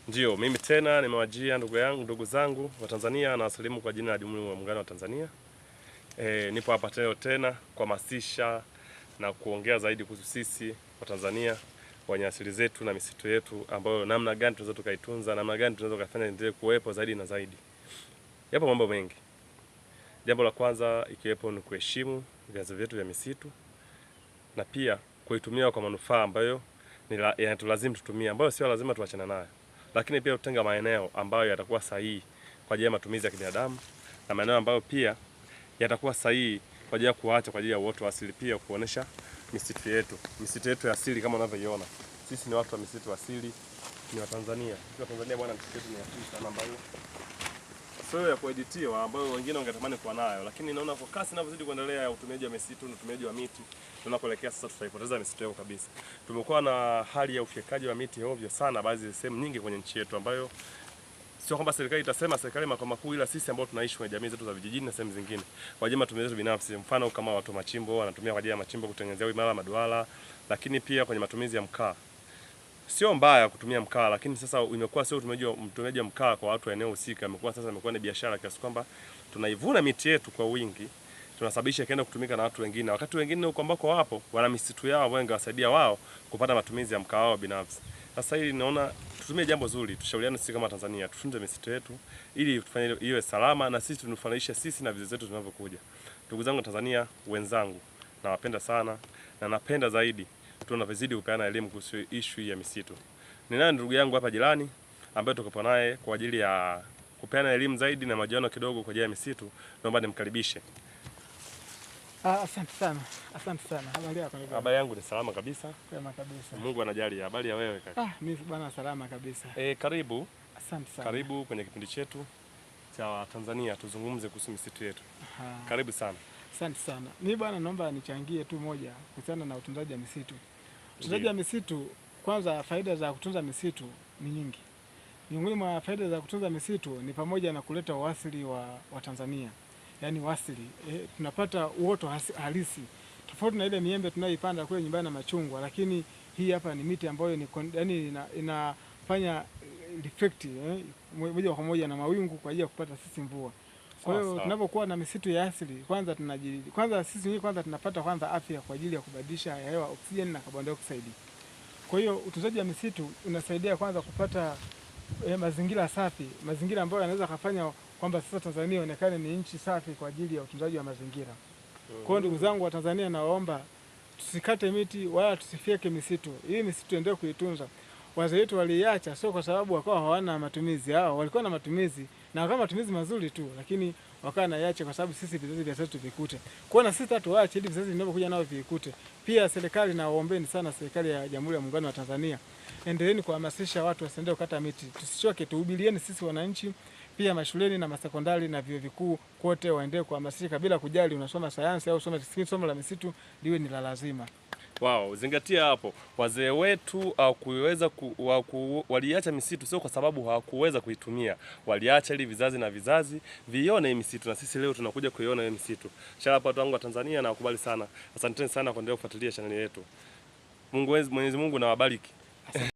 Ndio, mimi tena nimewajia ndugu yangu, ndugu zangu wa Tanzania na wasalimu kwa jina la Jamhuri ya Muungano wa Tanzania. Nipo hapa tena kuhamasisha na kuongea zaidi kuhusu sisi wa Tanzania wenye asili zetu na misitu yetu, ambayo namna gani tunaweza tukaitunza, namna gani tunaweza kufanya endelee kuwepo zaidi na zaidi. Yapo mambo mengi. Jambo la kwanza ikiwepo ni kuheshimu vyanzo vyetu vya misitu na pia kuitumia kwa manufaa ambayo yanatulazimu tutumie, ambayo sio lazima tuachane nayo. Lakini pia kutenga maeneo ambayo yatakuwa sahihi kwa ajili ya matumizi ya kibinadamu na maeneo ambayo pia yatakuwa sahihi kwa ajili ya kuacha kwa ajili ya uoto wa asili, pia kuonesha misitu yetu. Misitu yetu ya asili kama unavyoiona. Sisi ni watu wa misitu asili, ni Watanzania. Sisi Watanzania bwana, misitu yetu ni asili sana ambayo sio ya kueditiwa, ambayo wengine wangetamani kuwa nayo, lakini naona kwa kasi inavyozidi kuendelea ya utumiaji wa misitu na utumiaji wa miti, tunakoelekea sasa tutaipoteza misitu yetu kabisa. Tumekuwa na hali ya ufyekaji wa miti ovyo sana baadhi ya sehemu nyingi kwenye nchi yetu, ambayo sio kwamba serikali itasema serikali makao makuu, ila sisi ambao tunaishi kwenye jamii zetu za vijijini na sehemu zingine kwa ajili ya matumizi yetu binafsi. Mfano kama watu machimbo wanatumia kwa ajili ya machimbo kutengenezea imara maduara, lakini pia kwenye matumizi ya mkaa. Sio mbaya kutumia mkaa, lakini sasa imekuwa sio mtumiaji wa mkaa kwa watu wa eneo husika, imekuwa sasa imekuwa ni biashara kiasi kwamba tunaivuna miti yetu kwa wingi, tunasababisha ikaenda kutumika na watu wengine, wakati wengine huko ambako wapo wana misitu yao ambayo ingewasaidia wao kupata matumizi ya mkaa wao binafsi. Sasa hili naona tutumie jambo zuri, tushauriane sisi kama Tanzania, tutunze misitu yetu ili tufanye iwe salama na sisi tunufanishe sisi na vizazi zetu vinavyokuja. Ndugu zangu Tanzania wenzangu, nawapenda sana na napenda zaidi tunavyozidi kupeana elimu kuhusu issue ya misitu. Ninaye ndugu yangu hapa jirani ambaye tuko naye kwa ajili ya kupeana elimu zaidi na majiano kidogo kwa ajili ya misitu. Naomba nimkaribishe. Asante sana. Asante sana. Habari yako ndugu? Habari yangu ni salama kabisa. Kwema kabisa. Mungu anajali. Habari ya wewe kaka? Mimi bwana salama kabisa. Karibu. Asante sana. Karibu kwenye kipindi chetu cha Tanzania tuzungumze kuhusu misitu yetu. Karibu sana. Asante sana. Mimi bwana naomba nichangie tu moja kuhusiana na utunzaji wa misitu. Utunzaji wa misitu, kwanza faida za kutunza misitu ni nyingi. Miongoni mwa faida za kutunza misitu ni pamoja na kuleta uasili wa Tanzania. Yaani uasili, tunapata uoto halisi. Tofauti na ile miembe tunayoipanda kule nyumbani na machungwa, lakini hii hapa ni miti ambayo ni yani inafanya reflect moja kwa moja na mawingu kwa ajili ya kupata sisi mvua. Kwa hiyo tunapokuwa na misitu ya asili, kwanza kwanza sisi wenyewe kwanza tunapata kwanza afya kwa ajili ya kubadilisha hewa oksijeni na carbon dioxide. Kwa hiyo utunzaji wa misitu unasaidia kwanza kupata mazingira safi, mazingira ambayo yanaweza kufanya kwamba sasa Tanzania ionekane ni nchi safi kwa ajili ya utunzaji wa mazingira. Kwa hiyo ndugu zangu wa Tanzania, nawaomba tusikate miti wala tusifyeke misitu. Hii misitu endelee kuitunza. Wazee wetu waliacha sio kwa sababu wakawa hawana matumizi yao, walikuwa na matumizi na kama matumizi mazuri tu, lakini wakawa naiacha kwa sababu sisi vizazi vya sasa tuvikute. Kwa na sisi tuache ili vizazi vinavyokuja nao vikute. Pia serikali, nawaombeni sana serikali ya Jamhuri ya Muungano wa Tanzania, endeleeni kuhamasisha watu wasiendelee kukata miti. Tusichoke, tuhubirieni sisi wananchi, pia mashuleni na masekondari na vyuo vikuu kote waendelee kuhamasisha bila kujali unasoma sayansi au usome somo la misitu, liwe ni la lazima. Wow, zingatia hapo. Wazee wetu hawakuweza waliacha misitu sio kwa sababu hawakuweza kuitumia. Waliacha ili vizazi na vizazi vione misitu, na sisi leo tunakuja kuiona hiyo misitu. Shala watu wangu wa Tanzania, na wakubali sana. Asanteni sana kwa kuendelea kufuatilia channel yetu. Mwenyezi Mungu na wabariki.